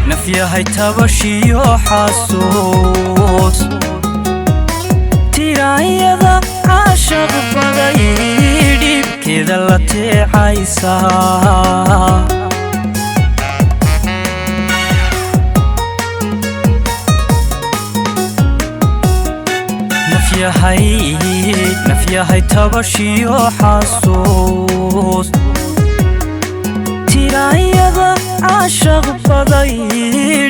Nafyahay tabashiyo xasuus tiraayada caashaq baday dhibkeeda la teecaysaa. Nafyahay tabashiyo xasuus tiraayada caashaq baday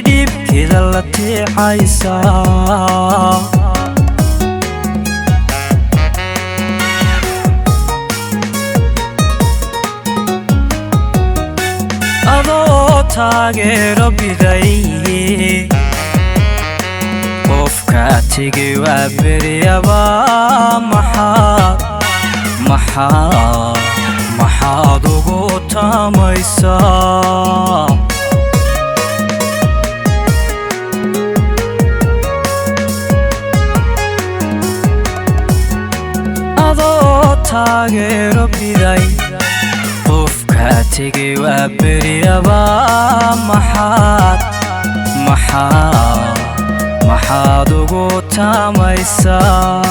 dhibkeeda la teecaysaa. Adoo taageero biday qofka tegay waa beryaba maxaad maxaad maxaad ugu taamaysaa? Adoo taageero biday qofka tegay waa beryaba maxaad maxaad maxaad ugu taamaysaa?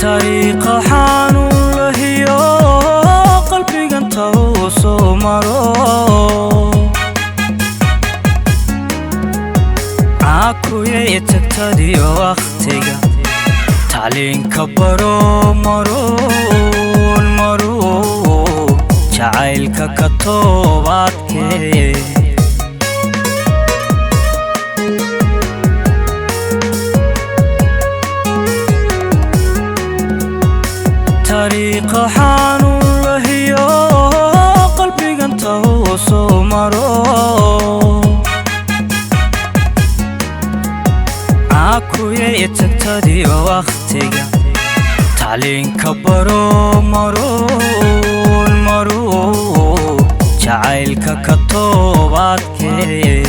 Tariiqa xanuun lahiyo qalbigan uu soo maro caakuyay tagtadiyo wakhtiga tacliinka baro maruun maruun jacaylka ka toobaadkee. Tariiqa xanuun lahiyo qalbigan uu soo maro caakuyay tagtadiyo wakhtiga tacliinka baro maruun maruun jacaylka ka toobaadkee.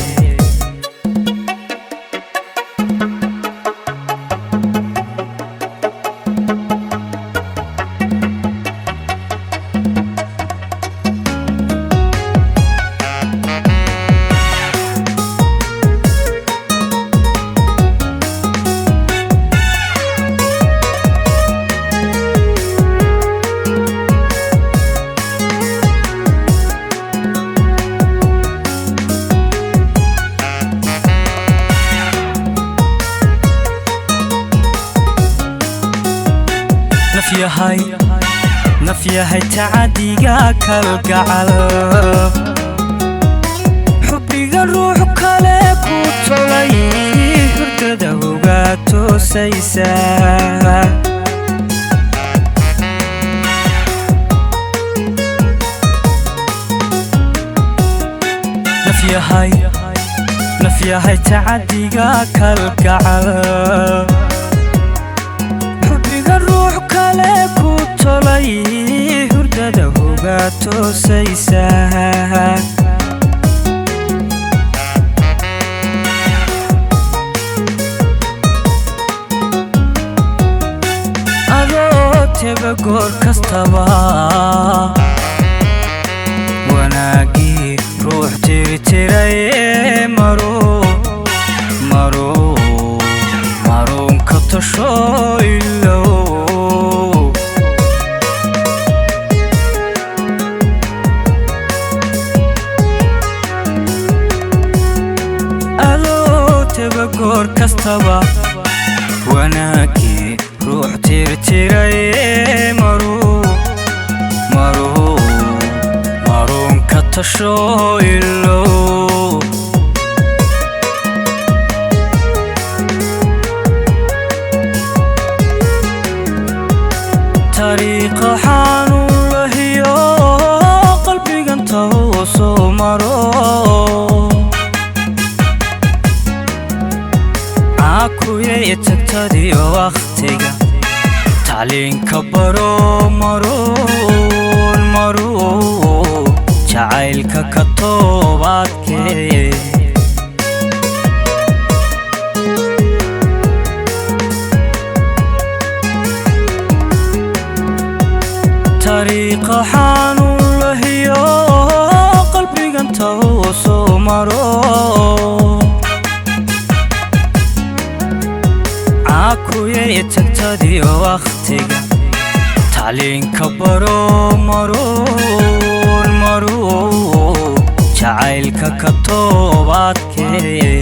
Nafyahay tacadiga kalgacal xubbiga ruux kale ku tolay hurdada uga toosaysa. Nafyahay tacadiga kalgacal xubbiga ruux kale ku tolay hurdada uga toosaysa. Adoo teba goor kastaba wanaagii ruux tirtiray maruun maruun maruun ka tasho ilow. Adoo teba goor kastaba wanaagii ruux tirtiray maruun maruun maruun ka tasho ilow. Tariiqa xanuun lahiyo qalbigan uu soo maro caakuyay tagtadiyo wakhtiga tacliinka baro maruun maruun jacaylka ka toobaadkee. Taariikha xanuun lahiyo qalbigan tawsoo maro. Caakuyay tagtadiyo wakhtiga, tacliinka baro maruun maruun, jacaylka ka toobaadkee.